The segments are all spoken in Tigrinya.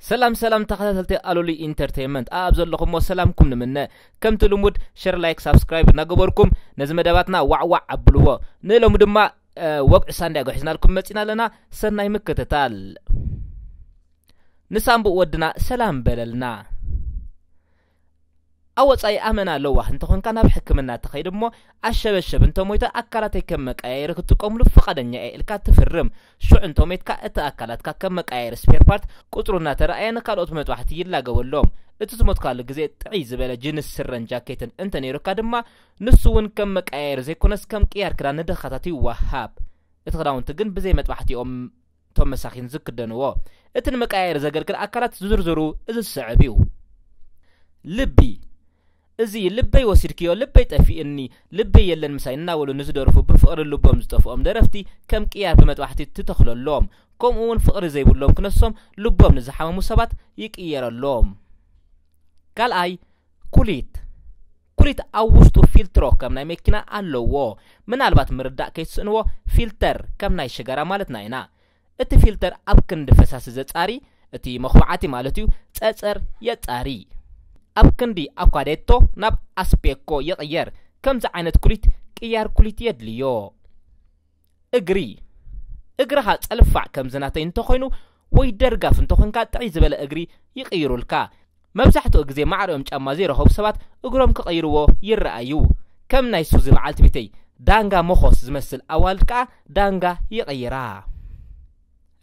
ሰላም ሰላም ተኸታተልቲ ኣሉሊ ኢንተርቴይንመንት፣ ኣብ ዘለኹሞ ሰላምኩም ንምነ። ከምቲ ልሙድ ሸር፣ ላይክ፣ ሳብስክራይብ እናገበርኩም ነዚ መደባትና ዋዕዋዕ ኣብልዎ። ንሎሚ ድማ ወግዒ ሳንዲያጎ ሒዝናልኩም መጺና ኣለና። ሰናይ ምክትታል። ንሳምቡእ ወድና ሰላም በለልና። ኣብ ወጻኢ ኣመና ለዋህ እንተኾንካ ናብ ሕክምና ተኸይድ እሞ ኣሸበሸብ እንተሞይተ ኣካላተይ ከም መቀያየሪ ክጥቀምሉ ፍቓደኛ እየ ኢልካ ትፍርም። ሽዑ እንተሞይትካ እቲ ኣካላትካ ከም መቀያየሪ ስፔር ፓርት ቁጽሩ እናተረኣየ ንካልኦት መጥባሕቲ ይላገበሎም። እቲ ዝሞትካሉ ግዜ ጥዕይ ዝበለ ጅንስ ስረን ጃኬትን እንተነይሩካ ድማ ንሱ እውን ከም መቀያየሪ ዘይኮነስ ከም ቅያር ክዳን ንድኻታት ይወሃብ። እቲ ክዳውንቲ ግን ብዘይ መጥባሕቲ እዮም እቶም መሳኪን ዝክደንዎ። እቲ ንመቀያየሪ ዘገልግል ኣካላት ዝዝርዝሩ እዚ ዝስዕብ እዩ። ልቢ። እዚ ልበይ ወሲድክዮ፣ ልበይ ጠፊእኒ፣ ልበይ የለን ምሳይ እናበሉ ንዝደርፉ ብፍቕሪ ልቦም ዝጠፍኦም ደረፍቲ ከም ቅያር ብመጥባሕቲ ትተኽለሎም። ከምኡ እውን ፍቕሪ ዘይብሎም ክነሶም ልቦም ንዝሓመሙ ሰባት ይቅየረሎም። ካልኣይ፣ ኩሊት። ኩሊት ኣብ ውሽጡ ፊልትሮ ከም ናይ መኪና ኣለዎ። ምናልባት ምርዳእ ከይትስእንዎ ፊልተር ከም ናይ ሽጋራ ማለትና ኢና። እቲ ፊልተር ኣብ ክንዲ ፈሳሲ ዘጻሪ፣ እቲ መኹብዓቲ ማለት እዩ፣ ጸጸር የጻሪ። ኣብ ክንዲ ኣኳዴቶ ናብ ኣስፔኮ ይቕየር። ከምዚ ዓይነት ኩሊት ቅያር ኩሊት የድልዮ። እግሪ። እግርኻ ጸልፋዕ ከምዚ ናተይ እንተኾይኑ ወይ ደርጋፍ እንተኾንካ ጥዕይ ዝበለ እግሪ ይቕይሩልካ። መብዛሕትኡ ግዜ ማዕረኦም ጫማ ዘይረኸቡ ሰባት እግሮም ክቐይርዎ ይረኣዩ። ከም ናይ ሱዚ በዓልቲ ቤተይ ዳንጋ መኾስ ዝመስል ኣዋልድ ከኣ ዳንጋ ይቐይራ።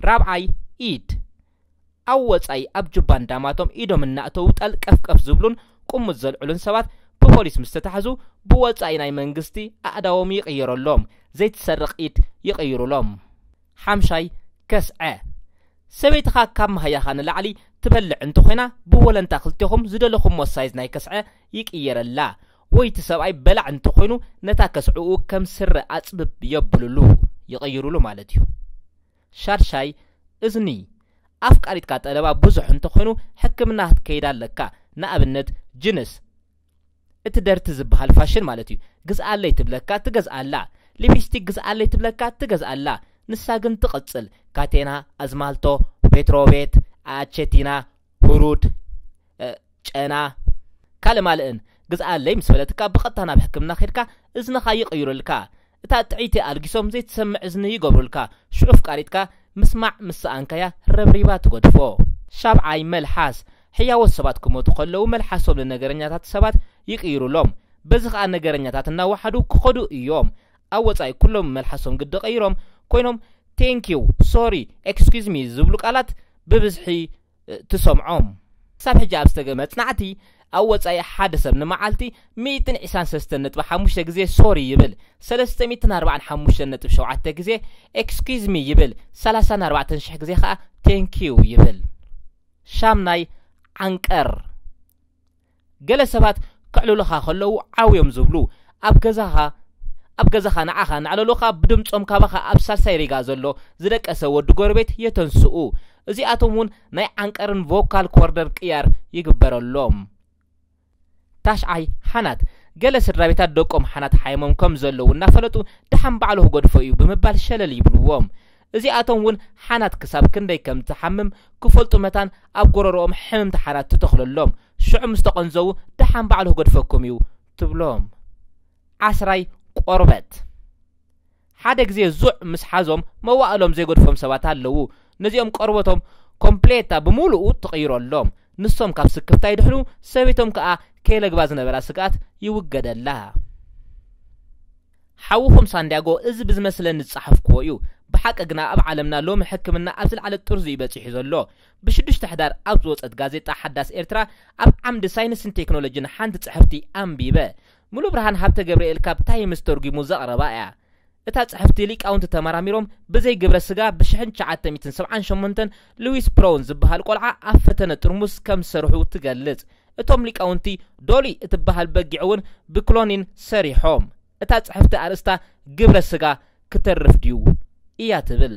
ራብዓይ፣ ኢድ። ኣብ ወጻኢ ኣብ ጁባ እንዳማቶም ኢዶም እናእተዉ ጠልቀፍቀፍ ዝብሉን ቁሙት ዘልዕሉን ሰባት ብፖሊስ ምስ ተታሕዙ ብወጻኢ ናይ መንግስቲ ኣእዳዎም ይቕየረሎም፣ ዘይትሰርቕ ኢድ ይቕይሩሎም። ሓምሻይ፣ ከስዐ። ሰበይትኻ ካብ መሃያኻ ንላዕሊ ትበልዕ እንተኾይና ብወለንታ ክልቴኹም ዝደለኹሞ ሳይዝ ናይ ከስዐ ይቅየረላ። ወይ እቲ ሰብኣይ በላዕ እንተኾይኑ ነታ ከስዕኡ ከም ስረ ኣጽብብ የብሉሉ፣ ይቕይሩሉ ማለት እዩ። ሻድሻይ፣ እዝኒ። ኣፍቃሪትካ ጠለባ ብዙሕ እንተኾይኑ ሕክምና ክትከይድ ኣለካ። ንኣብነት ጅንስ፣ እቲ ደርቲ ዝበሃል ፋሽን ማለት እዩ። ግዝኣለይ ትብለካ ትገዝኣላ። ሊፕስቲክ ግዝኣለይ ትብለካ ትገዝኣላ። ንሳ ግን ትቕጽል። ካቴና፣ ኣዝማልቶ፣ ቤትሮቤት፣ ኣቸቲና፣ ሁሩድ፣ እ፣ ጨና፣ ካልእ ማልእን ግዝኣለይ ምስ በለትካ ብቐጥታ ናብ ሕክምና ኸድካ እዝንኻ ይቕይሩልካ። እታ ጥዕይቲ ኣልጊሶም ዘይትሰምዕ እዝኒ ይገብሩልካ። ሽዑ ኣፍቃሪትካ ምስማዕ ምስ ሰኣንካያ ረብሪባ ትገድፎ። ሻብዓይ፣ መልሓስ። ሕያዎት ሰባት ክሞቱ ከለዉ መልሓሶም ንነገረኛታት ሰባት ይቕይሩሎም። በዚ ኸኣ ነገረኛታት እናወሓዱ ክኸዱ እዮም። ኣብ ወጻኢ ኩሎም መልሓሶም ግዲ ቀይሮም ኮይኖም ቴንኪው፣ ሶሪ፣ ኤክስኪዝ ሚ ዝብሉ ቃላት ብብዝሒ ትሰምዖም። ክሳብ ሕጂ ኣብ ዝተገ መጽናዕቲ ኣብ ወጻኢ ሓደ ሰብ ንመዓልቲ ሚእትን ዕስራን ሰለስተን ነጥቢ ሓሙሽተ ግዜ ሶሪ ይብል፣ ሰለስተ ሚእትን ኣርባዓን ሓሙሽተን ነጥቢ ሸውዓተ ግዜ ኤክስኪዝ ሚ ይብል፣ ሰላሳን ኣርባዕተን ሽሕ ግዜ ኸኣ ቴንኪዩ ይብል። ሻምናይ፣ ዓንቀር። ገለ ሰባት ከዕልሉኻ ከለዉ ዓው እዮም ዝብሉ። ኣብ ገዛኻ ኣብ ገዛኻ ንዓኻ እናዕለሉኻ ብድምጾም ካባኻ ኣብ ሳልሳይ ሪጋ ዘሎ ዝደቀሰ ወዲ ጎረቤት የተንስኡ። እዚኣቶም እውን ናይ ዓንቀርን ቮካል ኮርደር ቅያር ይግበረሎም። ታሽዓይ፣ ሓናት። ገለ ስድራ ቤታት ደቆም ሓናት ሓይሞም ከም ዘለዉ እናፈለጡ ደሓን ባዕሉ ክገድፎ እዩ ብምባል ሸለል ይብልዎም። እዚኣቶም እውን ሓናት ክሳብ ክንደይ ከም ትሓምም ክፈልጡ መታን ኣብ ጎረሮኦም ሕምምቲ ሓናት ትተኽለሎም። ሽዑ ምስ ተቐንዘዉ ደሓን ባዕሉ ክገድፈኩም እዩ ትብሎም። ዓስራይ፣ ቆርበት። ሓደ ግዜ ዙዕ ምስ ሓዞም መዋእሎም ዘይገድፎም ሰባት ኣለዉ። ነዚኦም ቆርበቶም ኮምፕሌታ ብምሉኡ ትቕይረሎም። ንሶም ካብ ስክፍታ ይድሕኑ፣ ሰበይቶም ከኣ ከይለግባ ዝነበራ ስግኣት ይውገደላ። ሓውኹም ሳንዲያጎ እዚ ብዝመስለኒ ዝጸሓፍክዎ እዩ። ብሓቂ ግና ኣብ ዓለምና ሎሚ ሕክምና ኣብ ዝለዓለ ጥርዙ እዩ በጺሑ ዘሎ። ብሽዱሽተ ሕዳር ኣብ ዝወጸት ጋዜጣ ሓዳስ ኤርትራ ኣብ ዓምዲ ሳይንስን ቴክኖሎጂን ሓንቲ ጽሕፍቲ ኣንቢበ። ሙሉ ብርሃን ሃብተ ገብርኤል ካብ ታይምስ ተርጒሙ ዘቕረባ እያ። እታ ጽሕፍቲ ሊቃውንቲ ተመራሚሮም ብዘይ ግብረ ስጋ ብሽሕን ትሽዓተ ሚእትን ሰብዓን ሸሞንተን ሉዊስ ፕሮውን ዝበሃል ቆልዓ ኣብ ፈተነ ጥርሙስ ከም ዝሰርሑ ትገልጽ። እቶም ሊቃውንቲ ዶሊ እትበሃል በጊዕ እውን ብክሎኒን ሰሪሖም። እታ ጽሕፍቲ ኣርእስታ ግብረ ስጋ ክተርፍ ድዩ እያ ትብል።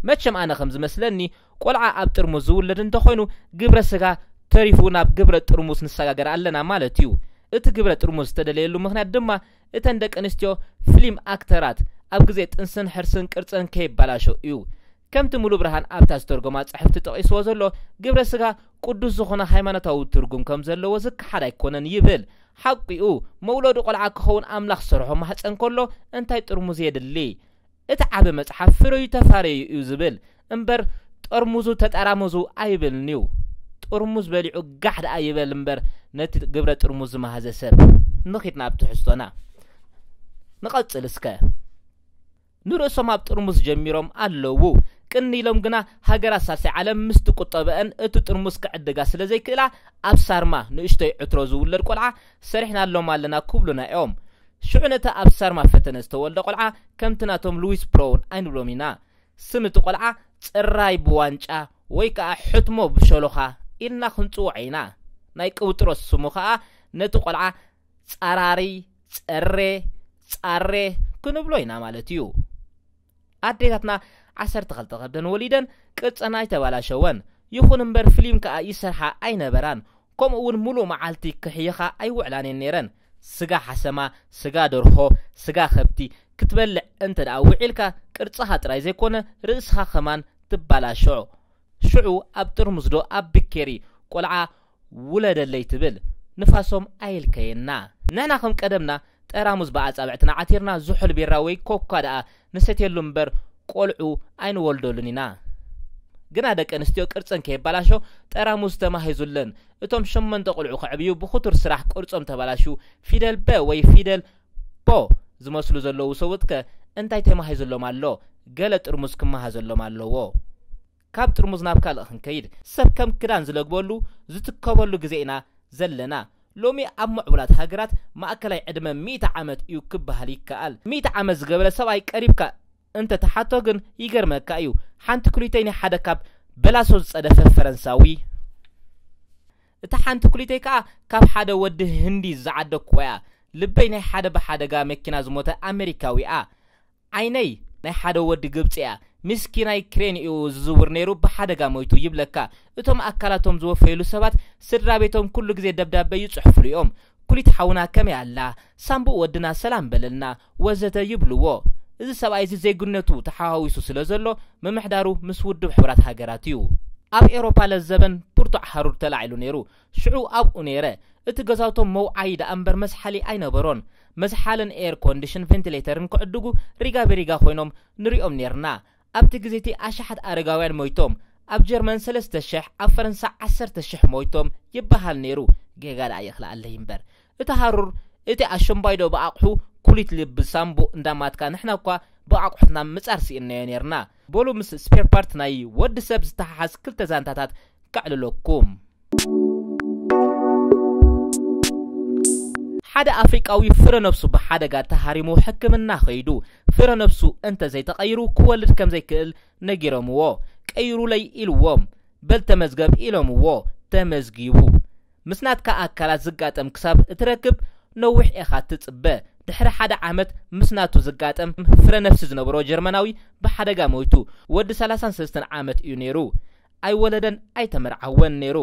መቸም ኣነ ከም ዝመስለኒ ቆልዓ ኣብ ጥርሙስ ዝውለድ እንተኾይኑ ግብረ ስጋ ተሪፉ ናብ ግብረ ጥርሙስ ንሰጋገር ኣለና ማለት እዩ። እቲ ግብረ ጥርሙስ ዝተደለየሉ ምኽንያት ድማ እተን ደቂ ኣንስትዮ ፊልም ኣክተራት ኣብ ግዜ ጥንስን ሕርስን ቅርጸን ከይበላሾ እዩ። ከምቲ ሙሉ ብርሃን ኣብታ ዝተርጎማ ጽሕፍቲ ጠቒስዎ ዘሎ፣ ግብረ ስጋ ቅዱስ ዝኾነ ሃይማኖታዊ ትርጉም ከም ዘለዎ ዝከሓድ ኣይኮነን ይብል። ሓቂኡ፣ መውለዱ ቆልዓ ክኸውን ኣምላኽ ዝሰርሖ ማህጸን ከሎ እንታይ ጥርሙዝ የድሊ? እቲ ዓቢ መጽሓፍ ፍረዩ ተፋረዩ እዩ ዝብል እምበር፣ ጠርሙዙ ተጠራመዙ ኣይብልን'ዩ። ጥርሙዝ በሊዑ ጋሕ ደኣ ይበል እምበር፣ ነቲ ግብረ ጥርሙዝ ዝመሃዘ ሰብ። ንኺድ ናብ ትሕዝቶና። ንቐጽል እስከ። ንርእሶም ኣብ ጥርሙዝ ጀሚሮም ኣለዉ። ቅን ኢሎም ግና፣ ሃገራት ሳልሳይ ዓለም ምስ ትቁጠበአን እቲ ጥርሙዝ ክዕድጋ ስለ ዘይክእላ፣ ኣብ ሳርማ ንእሽቶይ ዕትሮ ዝውለድ ቆልዓ ሰሪሕናሎም ኣለና ክብሉና እዮም። ሽዑ ነቲ ኣብ ሳርማ ፈተነ ዝተወልደ ቆልዓ ከምቲ ናቶም ሉዊስ ብራውን ኣይንብሎም ኢና። ስም እቲ ቆልዓ ጽራይ ብዋንጫ ወይ ከኣ ሕትሞ ብሸሎኻ ኢልና ክንጽውዖ ኢና። ናይ ቅብጥሮስ ስሙ ከኣ ነቲ ቆልዓ ጻራሪ፣ ጸሬ፣ ጻሬ ክንብሎ ኢና ማለት እዩ። ኣዴታትና ዓሰርተ ክልተ ከብደን ወሊደን ቅርጸን ኣይተባላሸወን። ይኹን እምበር ፊልም ከኣ ይሰርሓ ኣይነበራን። ከምኡ እውን ሙሉእ መዓልቲ ክሕይኻ ኣይውዕላን እየን ነይረን። ስጋ ሓሰማ፣ ስጋ ደርሆ፣ ስጋ ከብቲ ክትበልዕ እንተ ደኣ ውዒልካ ቅርጽኻ ጥራይ ዘይኮነ ርእስኻ ከማን ትባላሾ። ሽዑ ኣብ ጥርሙዝ ዶ ኣብ ብኬሪ ቆልዓ ውለደለይ ትብል? ንፋሶም ኣይልከየና። ንሕና ከም ቀደምና ጠራሙዝ ብኣጻብዕትና ዓቲርና ዝሑል ቢራ ወይ ኮካ ደኣ ንሰትየሉ እምበር ቆልዑ ኣይንወልደሉን ኢና። ግና ደቂ ኣንስትዮ ቅርጸን ከየባላሾ ጠራሙዝ ተማሂዙለን። እቶም ሸሞንተ ቆልዑ ከዕብዩ ብኽቱር ስራሕ ቅርጾም ተባላሹ ፊደል በ ወይ ፊደል ቦ ዝመስሉ ዘለዉ ሰብኡትከ እንታይ ተማሂዙሎም ኣሎ? ገለ ጥርሙዝ ክመሃዘሎም ኣለዎ። ካብ ጥርሙዝ ናብ ካልእ ክንከይድ፣ ሰብ ከም ክዳን ዝለግበሉ፣ ዝትከበሉ ግዜ ኢና ዘለና። ሎሚ ኣብ ምዕቡላት ሃገራት ማእከላይ ዕድመ ሚእቲ ዓመት እዩ ክበሃል ይከኣል። ሚእቲ ዓመት ዝገበረ ሰብኣይ ቀሪብካ እንተ ትሓቶ ግን ይገርመካ እዩ። ሓንቲ ክሊተይ ናይ ሓደ ካብ በላሶ ዝጸደፈ ፈረንሳዊ፣ እታ ሓንቲ ክሊተይ ከኣ ካብ ሓደ ወዲ ህንዲ ዝዓደግኩዋ እያ። ልበይ ናይ ሓደ ብሓደጋ መኪና ዝሞተ ኣመሪካዊ እያ። ዓይነይ ናይ ሓደ ወዲ ግብጺ እያ። ምስኪናይ ክሬን እዩ ዝዝውር ነይሩ፣ ብሓደጋ ሞይቱ ይብለካ። እቶም ኣካላቶም ዝወፈዩሉ ሰባት ስድራ ቤቶም ኩሉ ግዜ ደብዳበ ይጽሕፉሉ እዮም። ኩሊት ሓውና ከመይ ኣላ? ሳምቡእ ወድና ሰላም በለልና፣ ወዘተ ይብልዎ። እዚ ሰብኣይ እዚ ዜግነቱ ተሓዋዊሱ ስለ ዘሎ ምምሕዳሩ ምስ ውድብ ሕቡራት ሃገራት እዩ። ኣብ ኤውሮፓ ለዘበን ብርቱዕ ሃሩር ተላዒሉ ነይሩ። ሽዑ ኣብኡ ነይረ። እቲ ገዛውቶም መውዓዪ ደኣ እምበር መዝሓሊ ኣይነበሮን። መዝሓልን ኤር ኮንዲሽን ቬንቲሌተርን ክዕድጉ ሪጋ ብሪጋ ኮይኖም ንሪኦም ኔርና። ኣብቲ ግዜ እቲ ኣሽሓት ኣረጋውያን ሞይቶም። ኣብ ጀርመን ሰለስተ ሽሕ፣ ኣብ ፈረንሳ ዓሰርተ ሽሕ ሞይቶም ይበሃል ነይሩ። ጌጋ ደኣ ይኽልኣለይ እምበር። እቲ ሃሩር፣ እቲ ኣሸምባይዶ ብኣቕሑ ኩሊት ልቢ ሳምቡእ እንዳማትካ ንሕና እኳ ብኣቑሑትና ምጻር ስኢንናዮ ኔርና። በሉ ምስ ስፔር ፓርት ናይ ወዲ ሰብ ዝተሓሓዝ ክልተ ዛንታታት ከዕልለኩም። ሓደ ኣፍሪቃዊ ፍረ ነፍሱ ብሓደጋ ተሃሪሙ ሕክምና ኸይዱ። ፍረ ነፍሱ እንተ ዘይተቐይሩ ክወልድ ከም ዘይክእል ነጊሮምዎ። ቀይሩለይ ኢልዎም። በል ተመዝገብ ኢሎምዎ። ተመዝጊቡ። ምስ ናትካ ኣካላት ዝጋጠም ክሳብ እትረክብ ነዊሕ ኢኻ ትጽበ። ድሕሪ ሓደ ዓመት ምስ ናቱ ዝጋጠም ፍረ ነፍሲ ዝነበሮ ጀርመናዊ ብሓደጋ ሞይቱ። ወዲ ሰላሳን ሰለስተን ዓመት እዩ ነይሩ። ኣይወለደን ኣይተመርዓወን ነይሩ።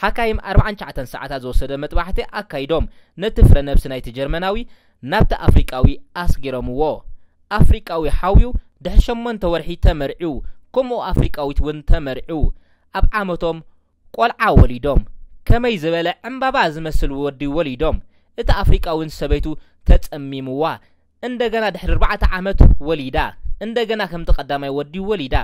ሓካይም ኣርባዓን ትሽዓተን ሰዓታት ዝወሰደ መጥባሕቲ ኣካይዶም ነቲ ፍረ ነፍሲ ናይቲ ጀርመናዊ ናብቲ ኣፍሪቃዊ ኣስጊሮምዎ። ኣፍሪቃዊ ሓውዩ ድሕሪ ሸሞንተ ወርሒ ተመርዒው፣ ከምኡ ኣፍሪቃዊት እውን ተመርዒው። ኣብ ዓመቶም ቆልዓ ወሊዶም። ከመይ ዝበለ ዕምባባ ዝመስል ወዲ ወሊዶም። እቲ ኣፍሪቃዊ ንሰበይቱ ተጸሚምዋ። እንደገና ድሕሪ ኣርባዕተ ዓመት ወሊዳ። እንደገና ከምቲ ቀዳማይ ወዲ ወሊዳ።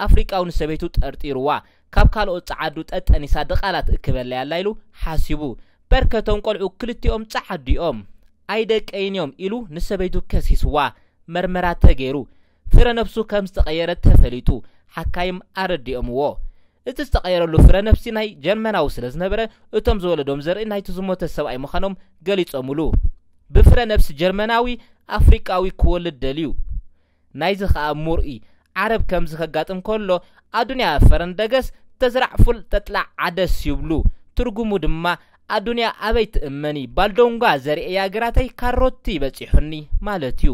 ኣፍሪቃዊ ንሰበይቱ ጠርጢርዋ። ካብ ካልኦት ጸዓዱ ጠጠኒሳ ድቓላ ትእክበለይ ኣላ ኢሉ ሓሲቡ። በርከቶም ቆልዑ ክልቲኦም ጸዓዱ እዮም። ኣይደቀይን እዮም ኢሉ ንሰበይቱ ከሲስዋ። መርመራ ተገይሩ። ፍረ ነፍሱ ከም ዝተቐየረ ተፈሊጡ። ሓካይም ኣረዲኦምዎ። እቲ ዝተቐየረሉ ፍረ ነፍሲ ናይ ጀርመናዊ ስለ ዝነበረ፣ እቶም ዝወለዶም ዘርኢ ናይቲ ዝሞተ ሰብኣይ ምዃኖም ገሊጾምሉ። ብፍረ ነፍሲ ጀርመናዊ ኣፍሪቃዊ ክወልድ ደልዩ። ናይዚ ኸኣ ሙርኢ ዓረብ ከምዚ ከጋጥም ከሎ፣ ኣዱንያ ፈረንደገስ ተዝራዕ ፉል ተጥላዕ ዓደስ ይብሉ። ትርጉሙ ድማ፣ ኣዱንያ ኣበይ ትእመኒ፣ ባልዶንጓ ዘርእያ ግራተይ ካሮቲ በጺሑኒ ማለት እዩ።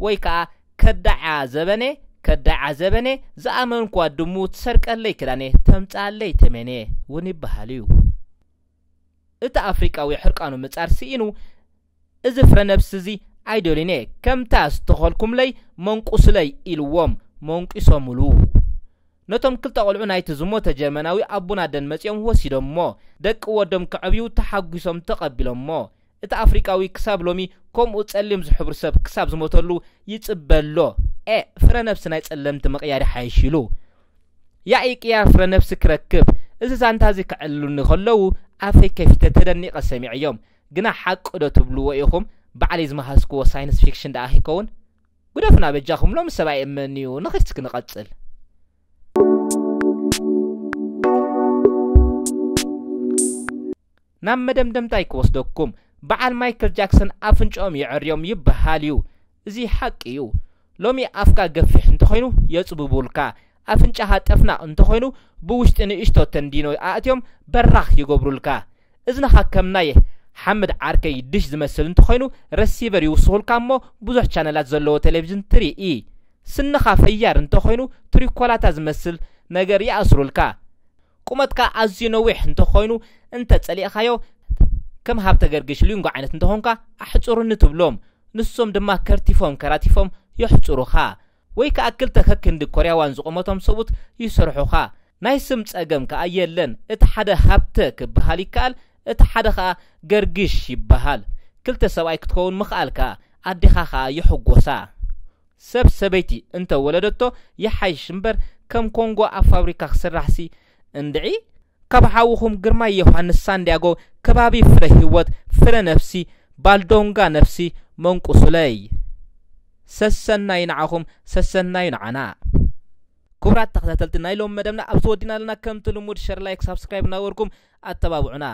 ወይ ከኣ ከዳዓ ዘበነ፣ ከዳዓ ዘበነ፣ ዝኣመንኳ ድሙ ትሰርቀለይ ክዳነ፣ ተምጽኣለይ ተሜነ እውን ይበሃል እዩ። እቲ ኣፍሪቃዊ ሕርቃኑ ምጻር ስኢኑ፣ እዚ ፍረ ነብሲ እዚ ኣይደልዩን እየ፣ ከምታ ዝተኸልኩምለይ መንቁስለይ ኢልዎም መንቂሶምሉ። ነቶም ክልተ ቆልዑ ናይቲ ዝሞተ ጀርመናዊ ኣቦን ኣደን መጺኦም ወሲዶሞ። ደቂ ወዶም ክዕብዩ ተሓጒሶም ተቐቢሎሞ። እቲ ኣፍሪቃዊ ክሳብ ሎሚ ከምኡ ጸሊም ዝሕብሩ ሰብ ክሳብ ዝሞተሉ ይጽበ ኣሎ። ኤ፣ ፍረ ነብሲ ናይ ጸለምቲ ምቕያር ይሓይሽ ኢሉ። ያኢ ቅያር ፍረ ነብሲ ክረክብ። እዚ ዛንታ እዚ ክዕልሉኒ ከለዉ ኣፈይ ከፊተ ተደኒቐ ሰሚዐዮም። ግና ሓቂ ዶ ትብልዎ ኢኹም? ባዕለይ ዝመሃዝክዎ ሳይንስ ፊክሽን ደኣ ከይከውን? ግደፉና በጃኹም፣ ሎሚ ሰብ ኣይእመን እዩ። ንኺድ እስኪ ንቐጽል። ናብ መደምደምታይ ክወስደኩም፣ በዓል ማይክል ጃክሰን ኣፍንጭኦም የዐርዮም ይበሃል እዩ። እዚ ሓቂ እዩ። ሎሚ ኣፍካ ገፊሕ እንተኾይኑ የጽብቡልካ፣ ኣፍንጫኻ ጠፍናቕ እንተኾይኑ ብውሽጢ ንእሽቶ ተንዲኖ ኣእትዮም በራኽ ይገብሩልካ። እዝንኻ ከም ናይ ሓምድ ዓርከይ ድሽ ዝመስል እንተኾይኑ ረሲቨር ይውስኹልካ እሞ ብዙሕ ቻነላት ዘለዎ ቴሌቪዥን ትርኢ። ስንኻ ፈያር እንተኾይኑ ትሪኮላታ ዝመስል ነገር ይኣስሩልካ። ቁመትካ ኣዝዩ ነዊሕ እንተኾይኑ እንተ ጸሊእኻዮ ከም ሃብተ ገርግሽ ሊንጎ ዓይነት እንተኾንካ ኣሕጽሩኒ ትብሎም። ንሶም ድማ ከርቲፎም ከራቲፎም የሕጽሩኻ። ወይ ከኣ ክልተ ከክንዲ ኮርያዋን ዝቑመቶም ሰብኡት ይሰርሑኻ። ናይ ስም ጸገም ከኣ የለን። እቲ ሓደ ሃብተ ክበሃል ይከኣል፣ እቲ ሓደ ከኣ ገርግሽ ይበሃል። ክልተ ሰብኣይ ክትከውን ምኽኣል ከኣ ኣዴኻ ከኣ ይሕጎሳ። ሰብ ሰበይቲ እንተ ወለደቶ ይሓይሽ እምበር ከም ኮንጎ ኣብ ፋብሪካ ክስራሕሲ እንድዒ። ካብ ሓውኹም ግርማይ ዮሃንስ ሳንዲያጎ ከባቢ ፍረ ህይወት ፍረ ነፍሲ ባልዶንጋ ነፍሲ መንቁሱለይ። ሰሰናዩ ንዓኹም ሰሰናዩ ንዓና። ክቡራት ተኸታተልቲ ናይ ሎም መደብና ኣብዚ ወዲና ኣለና። ከምቲ ልሙድ ሸር፣ ላይክ፣ ሳብስክራይብ እናገበርኩም ኣተባብዑና።